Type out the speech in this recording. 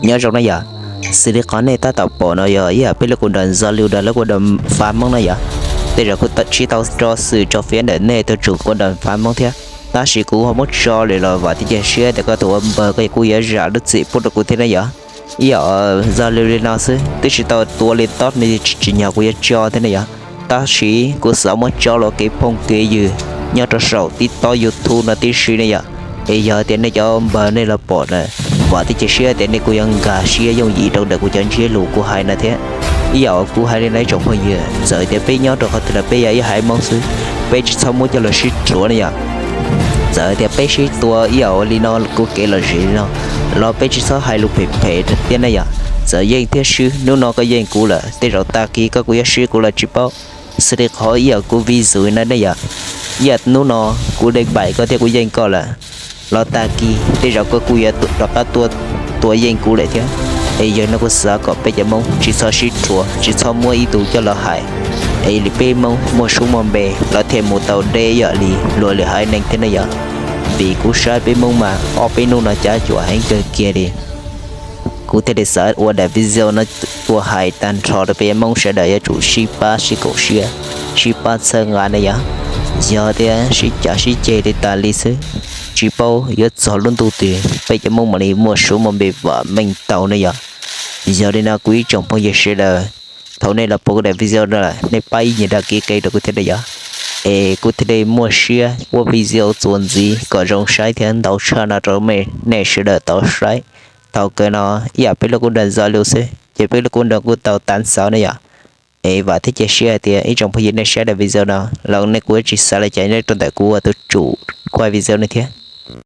Nyob zoo na yom, xws li qhov nej tab tom pom no yog ib yam peb lub kua dam Zos Lwm Dam lub kua dam Fab Hmoob na yom. Tej zaum kuv tsis tau tso xwm tso fiab ntawm nej tus tsum kua dam Fab Hmoob thiab, tab sis kuv ho muab tso lawm los vam thiab cia siab tias koj tus ua npawg koj kuj yuav zam lub txim pub rau kuv thiab na yom. Ib yam Zos Lwm li no xwb, twb tsis tau tua li tob ne, tsis tsim nyog kuv yuav tso thiab ne yom. Tab sis kuv xav muab tso los kev phooj kev ywg nyob rau saum TikTok YouTube no tib si ne yom. Es yog tias nej cov npawg nej los pom na, vam thiab cia siab tias nej kuj yuav nkag siab yooj yim rau ntawm kuv cov ntsiab lus kuv hais no thiab. Ib yam kuv hais li no ib tsoom phooj ywg, txawm tias peb nyob rau qhov twg los peb yog ib haiv Hmoob xwb, peb tsis txhob muab coj los sib rhuav ne yom. Txawm tias peb sib tua ib yam li no, kuv kev lom zem li no, los peb tsis txhob hais lus phem phem thiab ne yom. Txawm yeej thiab swb, hnub no koj yeej kuv lawm, tej zaum tag kis koj kuj yuav swb kuv los tsis paub. Xws li qhov ib yam kuv vij xwm na ne yom, ib yam hnub no kuv dej npaim koj thiab kuv yeej koj lawm, los tag kis tej zaum koj kuj yuav rov qab tua yeej kuv lawm thiab. Es yog no kuv xav kom peb cov Hmoob tsis txhob sib rhuav, tsis txhob muab ib tug coj los hais, es li peb Hmoob muaj sub muaj npe los thiaj mus tau deb ib yam li luag lwm haiv neeg thiab ne yom. Vim kuv saib peb Hmoob mas ob peb hnub no cav cuam heev kawg kiag li. Kuv thiaj li xav ua daim video no tuaj hais tag nrho rau peb Hmoob sawv daws yuav tsum sib pab sib koom siab, sib pab txhawb nqa ne yom. Yog tias sib cav sib ceg li tas li xwb, tsis paub yuav txog lub ntuj twg peb cov Hmoob mam li muaj sub muaj npe vam meej tau ne yom. Yog li no kuv ib tsoom phooj ywg sawv daws, thaum nej los pom kuv daim video no lawm nej pab ib nyuag dag kiv ke rau kuv thiab ne yom. Es kuv thiaj li muaj siab ua video txuas ntxiv kom zoo saib thiab ntau tshaj no rau nej sawv daws tau saib. Thaum kawg no ib yam peb lub kua dam Zos Lwm xwb ces peb lub kua dam kuj tau tag xaus ne yom. Es vam thiab cia siab hais tias ib tsoom phooj ywg nej saib daim video no los nej kuj tsis xav li cas nyob rau ntawm kuv ua tus tsum kuaj video no thiab.